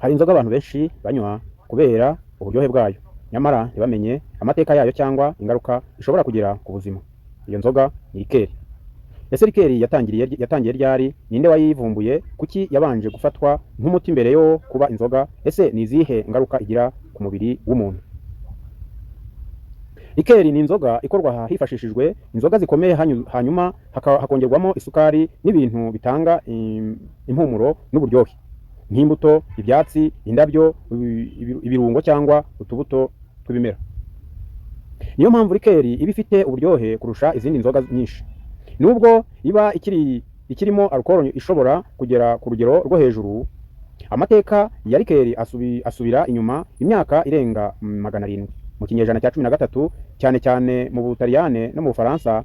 Hari inzoga abantu benshi banywa kubera uburyohe bwayo, nyamara ntibamenye amateka yayo cyangwa ingaruka ishobora kugira ku buzima. Iyo nzoga ni liqueur. Ese liqueur yatangiye ryari? Ninde wayivumbuye? Kuki yabanje gufatwa nk'umuti mbere yo kuba inzoga? Ese ni izihe ngaruka igira ku mubiri w'umuntu? Liqueur ni inzoga ikorwa hifashishijwe inzoga zikomeye, hanyuma hakongerwamo isukari n'ibintu bitanga impumuro n'uburyohe, nk'imbuto, ibyatsi, indabyo, ibirungo cyangwa utubuto tw'ibimera. Niyo mpamvu liqueur iba ifite uburyohe kurusha izindi nzoga nyinshi, nubwo iba ikirimo alcohol ishobora kugera ku rugero rwo hejuru. Amateka ya liqueur asubira inyuma imyaka irenga 700, mu kinyejana cya 13, cyane cyane mu Butaliyane no mu Bufaransa.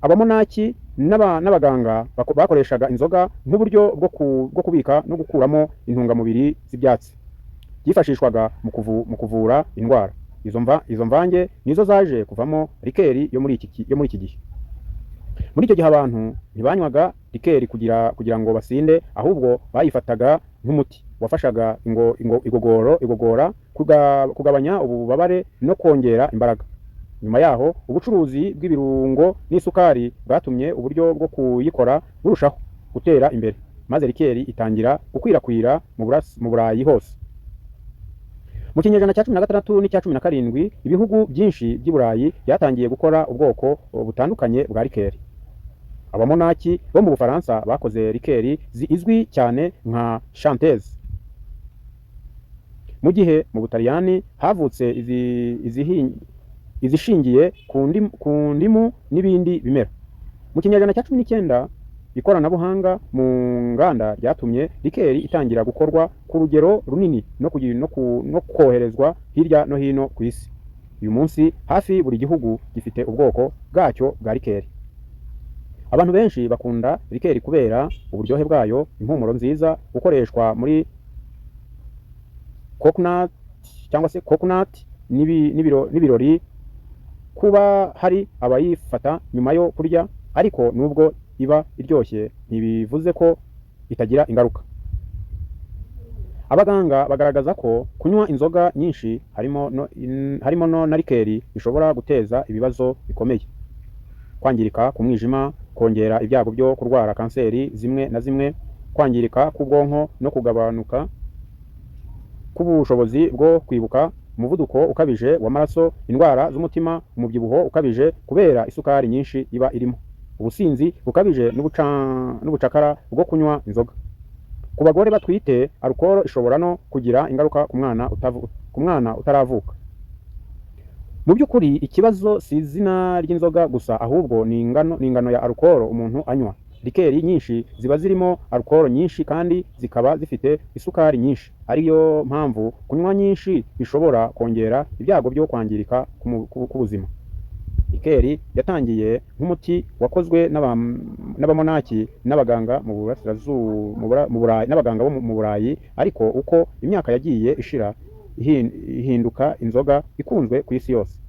Abamonaki n'abaganga bakoreshaga inzoga nk'uburyo bwo kubika no gukuramo intungamubiri z'ibyatsi byifashishwaga mu kuvura indwara. Izo mvange nizo zaje kuvamo liqueur yo muri iki gihe. Muri icyo gihe abantu ntibanywaga liqueur kugira ngo basinde, ahubwo bayifataga nk'umuti wafashaga ingo, ingo, igogoro igogora, kugabanya ububabare no kongera imbaraga. Nyuma yaho, ubucuruzi bw'ibirungo n'isukari bwatumye uburyo bwo kuyikora burushaho gutera imbere, maze liqueur itangira gukwirakwira mu Burayi hose. Mu kinyejana cya 16 n'icya 17, ibihugu byinshi by'i Burayi byatangiye gukora ubwoko butandukanye bwa liqueur. Abamonaki bo mu Bufaransa bakoze liqueur izwi cyane nka Chanteuse, mu gihe mu Butaliyani havutse izishingiye ku ndimu n'ibindi bimera. Mu kinyejana cya 19, ikoranabuhanga mu nganda ryatumye liqueur itangira gukorwa ku rugero runini no koherezwa hirya no hino ku isi. Uyu munsi hafi buri gihugu gifite ubwoko bwacyo bwa liqueur. Abantu benshi bakunda liqueur kubera uburyohe bwayo, impumuro nziza, gukoreshwa muri coconut cyangwa se cocktail n'ibirori, kuba hari abayifata nyuma yo kurya. Ariko nubwo iba iryoshye, ntibivuze ko itagira ingaruka. Abaganga bagaragaza ko kunywa inzoga nyinshi, harimo no na liqueur, bishobora guteza ibibazo bikomeye: kwangirika ku mwijima, kongera ibyago byo kurwara kanseri zimwe na zimwe, kwangirika k'ubwonko no kugabanuka k'ubushobozi bwo kwibuka, umuvuduko ukabije w'amaraso, indwara z'umutima, umubyibuho ukabije kubera isukari nyinshi iba irimo, ubusinzi bukabije n'ubucakara bwo kunywa inzoga. Ku bagore batwite, alcohol ishobora no kugira ingaruka ku mwana utaravuka. Mu by'ukuri, ikibazo si izina ry'inzoga gusa, ahubwo ni ingano ya alcohol umuntu anywa. Liqueur nyinshi ziba zirimo alcohol nyinshi kandi zikaba zifite isukari nyinshi, ariyo mpamvu kunywa nyinshi bishobora kongera ibyago byo kwangirika k'ubuzima. Liqueur yatangiye nk'umuti wakozwe n'abamonaki n'abaganga mu burasirazuba mu Bura- mu Burayi n'abaganga bo mu Burayi, ariko uko imyaka yagiye ishira ihinduka inzoga ikunzwe ku isi yose.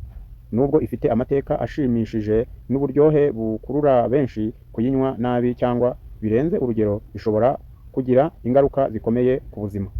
Nubwo ifite amateka ashimishije n'uburyohe bukurura benshi, kuyinywa nabi cyangwa birenze urugero bishobora kugira ingaruka zikomeye ku buzima.